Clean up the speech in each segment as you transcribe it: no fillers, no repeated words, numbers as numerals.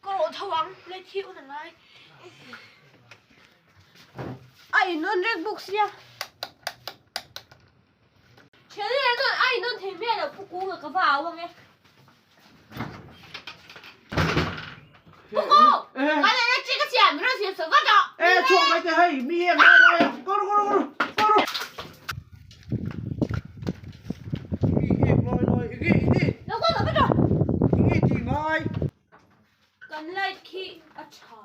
Ka rawh tho ang, light hi on a ngai. A in on reng bawk sia. Thian hi an a in on thei miah lo Pu Kunga ka va au ang e. Pu Kung! Ka leh electric a siam, min rawn siam sak vat rawh. E chhuak mai teh hei, mi em lai lai a, go ru go ru go ru go ru. Mi em lai lai, enge enge. Lo go ru vat rawh. Enge tih ngai. Kan light khi a tha.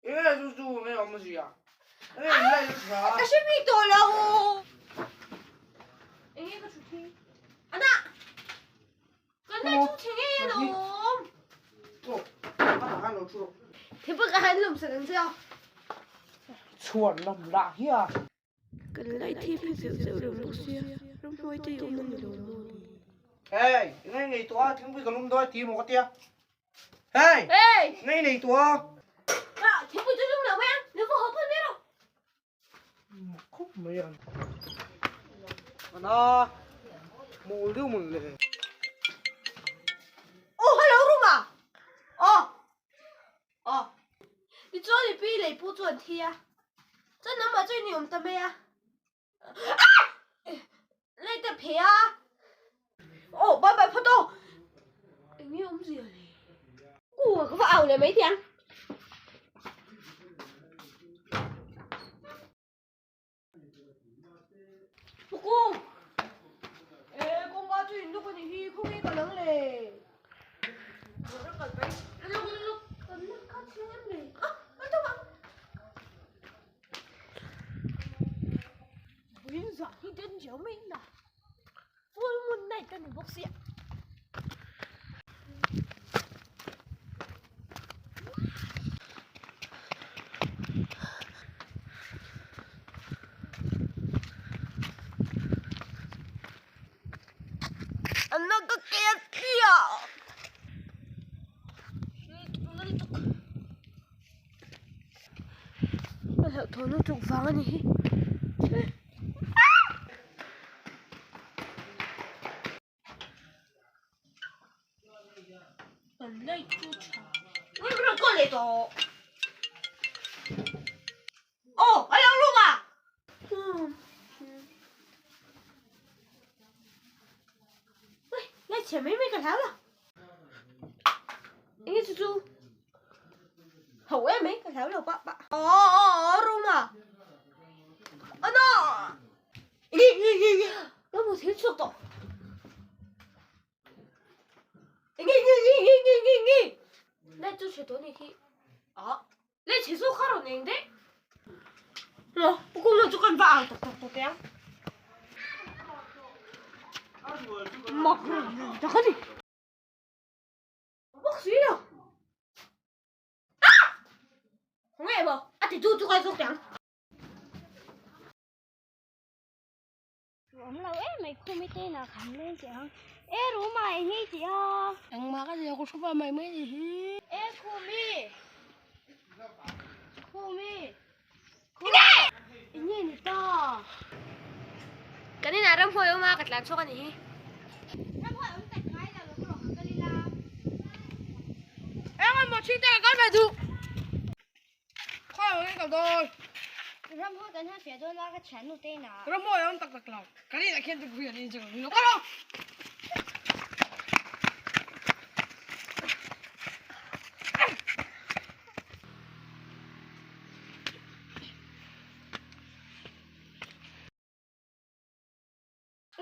Enge zu zu nge awm zia. Enge in light a tha. Ka hre bik tawh lo. Enge ka thut hi. Ana! Kan light chu chhe ngei alawm. Aw, a dah khan lo thu rawh. Thingpui ka han lum sak ang che aw. Chhuan lam lah hi a. Kan light hi phe zeuh zeuh reng bawk sia, ramhnuai te hi awm a ni lo maw ni? Hey, ngei nei tawh a, thingpui ka lum dawn a ti maw ka tia. Hey! Hey! Ngei nei tawh a. Ah, thingpui chu lum lo mai ang, lo va haw phawt mai rawh. Khawp mai ang. Ana, mawl deuh mawn le. Oh, hello Ruma. Oh. Oh. Tichuan i pi lei pu chu an thi a. Chuan nangmah chu i ni awm ta mai a. Ah! Lei te phe a. Oh, bye bye phawt aw. Eng nge awmzia le? Ku ka va au leh mai tiang. Pukung! E, kawngka chu in luk a nih hi, khawnge ka lang le? Luk luk, kan la kha chhung em le? Ah, a tawp ang! Vawiin zah hi danger mai na. Full moon night a ni bawk sia. Ka hlauhthawn lutuk vang a ni hi. Kan light chu tha. Ui ka rawn call leh tawh. Aw a lo room ah. Ui light chhe mai mai ka hlau la. Eng nge chu chu. Ho em mai ka hlau lo pah pah. Aw aw aw room ah. Ano. Ka hmu thil chhuak tawh. Ngi ngi ngi ngi ngi ngi ngi. Light chu chhe tawh a ni khi. Ah, light chhe zawk kha rawn eng daih. Maw, pu kawng chu kan va ang tak tak tawh teh ang. Mak reng reng tak a ni. Bawk si lo. Ah! Nge maw, a ti tu chu ka zawk teh ang. Awm lo em mai khum i te inah khan leng teh ang. E room ah eng nge i tih a? Engmah ka zia ku thu pa mai mai ni hi. E khumi! Khumi! Khumi! Eng nge ni ta? Kan inah ramhuai awm a ka tlan chhuak a nih hi. Ramhuai awm tak ngai lo lo rawh ka kal ila. Engemaw thing te ka kal ve duh. Khawi ang ka dawn. Ramhuai kan han fiah dawn a ka thiannu te inah. Ramhuai a awm tak tak lo. Kan inah khian tukverh an inchung ang lo ka lo.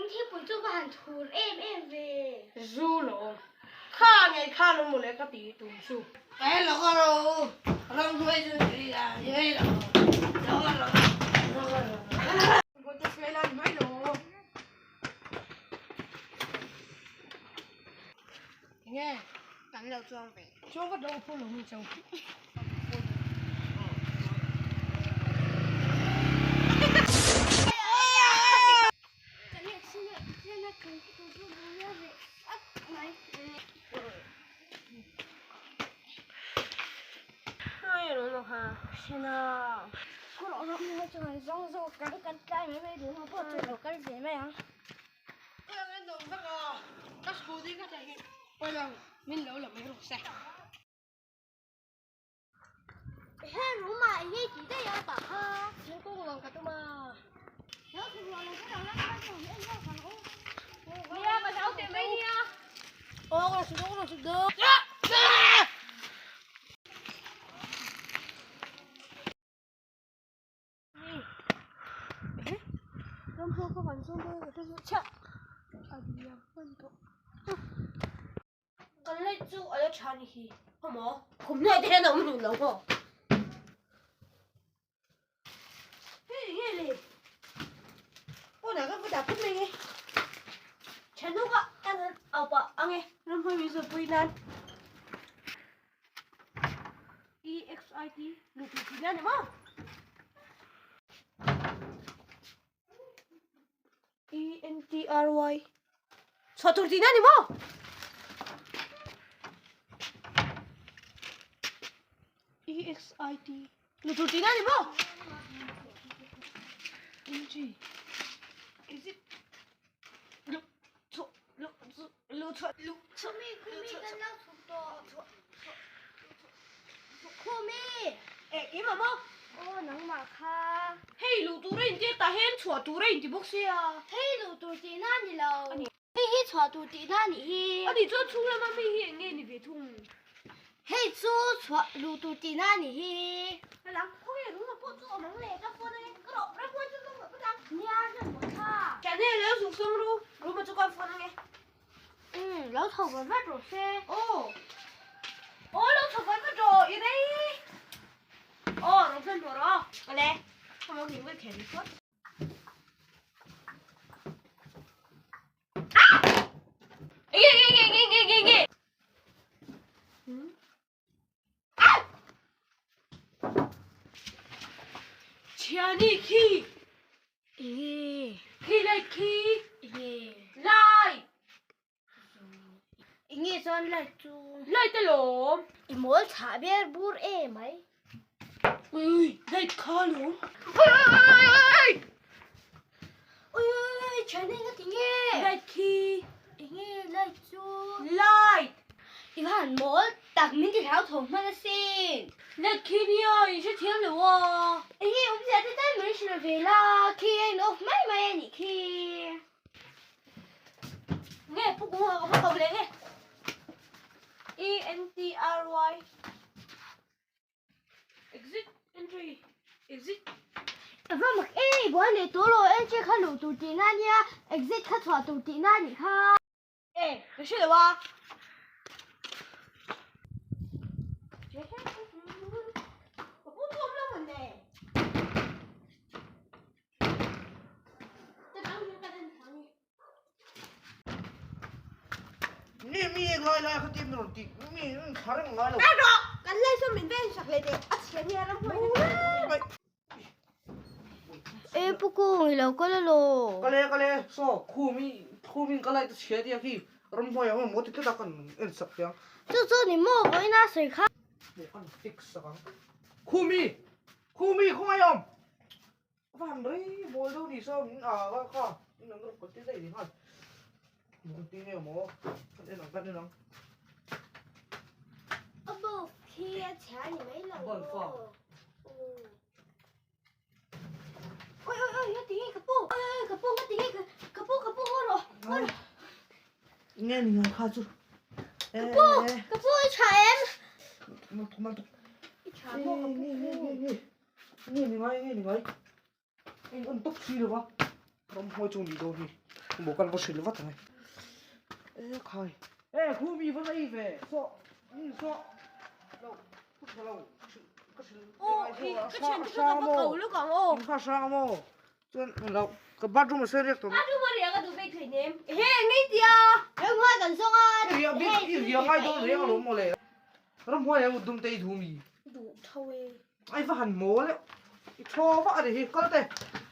An thilpui chu va han thur em em ve. Zu lo. Kha ngei kha lo mawle ka ti tum chu. Cái lo có đâu rong đuôi chu đi là như vậy lo lo lo lo lo Ko te fel a ni mai lo. Enge kan lo chuang ve. Chuang vat lo pawh lo mi chau. vek a, ka scooty ka thei hi pawi lo min lo la mai rawh se. He room ah hi ti daih a tah kha. Thingkung lang ka tum a. Lo thuk ruah lo kher ang ram kha chu en zawk ang u. Nia ka hlau teh mai nia. Aw ka lo chhuk dawn ka lo chhuk dawn. Ram ho ka van zawng dawn ka hre zawh chiah. A liam hman tawh. Kan light chu a la tha ni hi. Khawmaw? Khum hnuai te hian a awm hlun lo maw? Hei nge le? Pawnah ka va dah phawt mai nge. Thiannu ka kan han au pah ang e. Ramhnuai min zawhpui nan. EXIT luh tur tih nan ni maw? ENTRY chhuah tur tihna ni maw? EXIT luh tur tihna ni maw? Entry exit luh chhuah luh chu luh chhuah luh chhuah Khumi luh khumi chhuah kan chhuah lo chhuk tawh. chhuah chhuah Khumi eh keimah maw? Aw nangmah kha. Hei luh tur a inti a tah hian chhuah tur a inti bawk sia. Hei luh tur tihna a ni lo. Hei hi chhuah tur tihna a nih hi. A nih chuan chhung lama mi hi eng nge ni ve thung? Hei chu chhuah luh tur tihna a nih hi. Helam khawnge ruma pawh chu awm ang le ka phone ange ka rawh ram huai chu ka hmuh phawt ang. Nia hnem maw tha. Thian hei lo zuk sawm ru ruma chu ka phone ange. Umm lo chho vat vat rawh se. Aw aw lo chho vat vat rawh i rei. Aw rawn hman hmuh rawh aw. Awle ka mau hlim ka khen phawt. Enge enge enge enge enge enge. Thiani khi. Enge. Khi light khi. Enge. Light. Enge chuan light chu. Light alawm. I mawl chhah ber bur e mai. Ui light kha alawm. Oi oi oi oi oi. Oi oi oi thiani nga ti nge. Light khi. Enge light chu. Light. I va han mawl tak min ti hlau tho hman asin. Light khi nia in hrethiam lo a. Enge awmzia te tal min hrilh ve la khi a in off mai mai anih khi. Nge pu kung ka va ko leh nge. E N T R Y Exit entry exit. A va mak e i buai leh tur aw entry kha luh tur tihna ania exit kha chhuah tur tihna anih kha. E ka hre lo a. Ka pu chu awm lo mawn le. Mi mi ngai lai kha tim rawn ti mi thla reng ngai lo. Ka rawh kan lai sawn min ven sak leh teh a chhia nia ram huai. E pu kung i lo kal alo. Ka le ka le saw khum i khum in ka light a chhia tia khi ram hnuai ah maw ti tlat a kan en sak chiang. Chu chu ni maw vawiin a sawi kha. Maw kan fix sak ang. Khum i khum i khawngaih awm. A va han rei mawl deuh ni saw min a ka kha in an rawn kal tir daih ni nghal. Maw ti nge maw kan en ang kan en ang. A bulb khi a chhia ni mai lo maw. Oi oi oi nga ti nge ka pu oi oi ka pu nga ti nge ka pu ka pu haw rawh haw rawh. Nge ni ngai kha chu. Ka pu ka pu i tha em. I tha maw ka pu. Nge ni ngai nge ni ngai. Eng an tawp si lova ram hnuai chu ni dawn hi maw kan va hrilh vat ang e. E khai e khu mi va nei ve saw saw lo thu tha lo ka hrilh aw hi ka thian te ka va ko lawk ang aw in kha hrang maw chuan lo ka bathroom a sawi riak tawh bathroom a riak a duh bik thei nem ehe engei tia ram hnuai kan zawng a i riak bik i riak ngai dawn riak alawm mawle ram hnuai ang dum te i duh mi duh tho e Ai va han mawl e, i thaw vak a ni hi, kal teh.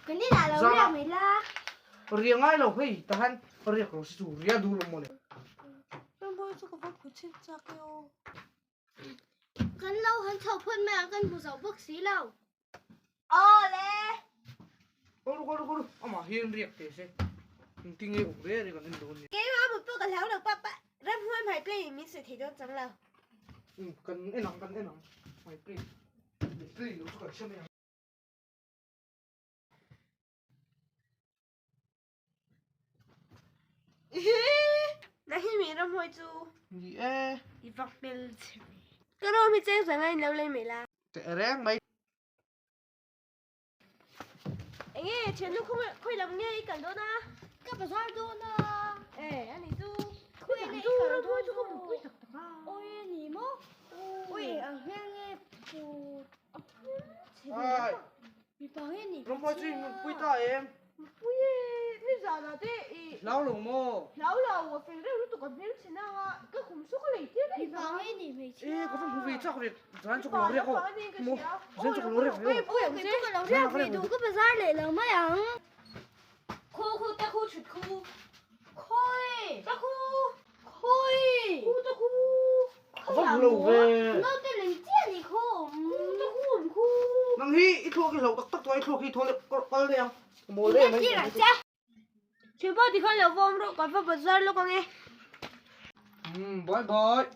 Kan inah lo riak mai la. Riak ngai lo hei ta han riak lo si chu riak duh lo mawle. Rambuai chu ka va phu chhin chak e aw. Kan lo han chho phawt mai ang kan hmu zo bawk si lo. Awle. Kawlu kawlu kawlu amah hian riak teh se. Engtin nge awm reng reng kan en dawn nia. Keimah mut pawh ka hlau lo papa, ramhuai hmai play in min sawi thei dawn chang lo. Umm kan en ang kan en ang hmai play leh play loh chu kan hre mai ang. Na hi mi ramhuai chu. Ni e. I va hmel chhe ve. Ka rawm hi cheng zanga in lo lei mai la. Teh reng mai. Enge thiannu khawi lam nge i kal dawn a? Ka bazar dawn a. E ani chu. Khawi lam chu ramhuai chu ka mutpui tak tak a. Awi a ni maw? Awi a hmel nge pu a hmel chhe ve a. Mipa nge ni? Ramhuai chu i mutpui ta em? Mutpui e, nizanah te i. Hlau lo maw? Hlau lo, a fel reuh lutuk a hmel chhe nang a, ka khum saw ka lei tir daih Mipa nge ni hmeichhia? E, ka va hmu ve chak ve, zan chu ka lo riak aw. Maw, zan chu ka lo riak ve aw. Aw, kei chu ka lo riak ve duh, ka bazar leh lo mai ang. Khu khu ta khu chhut khu. Khawi! Ta khu! Khawi! Khu ta khu! Ka va hmu lo ve. Naute lem chiah ni khaw awm. Khu ta khu awm khu. Nang hi i thluak i hloh tak tak chuan i thluak hi thaw leh kal daih ang. Ka mawl em mai. Thianpa tikhan lo va awm rawh, kan va bazar lawk ang e. Umm bye bye.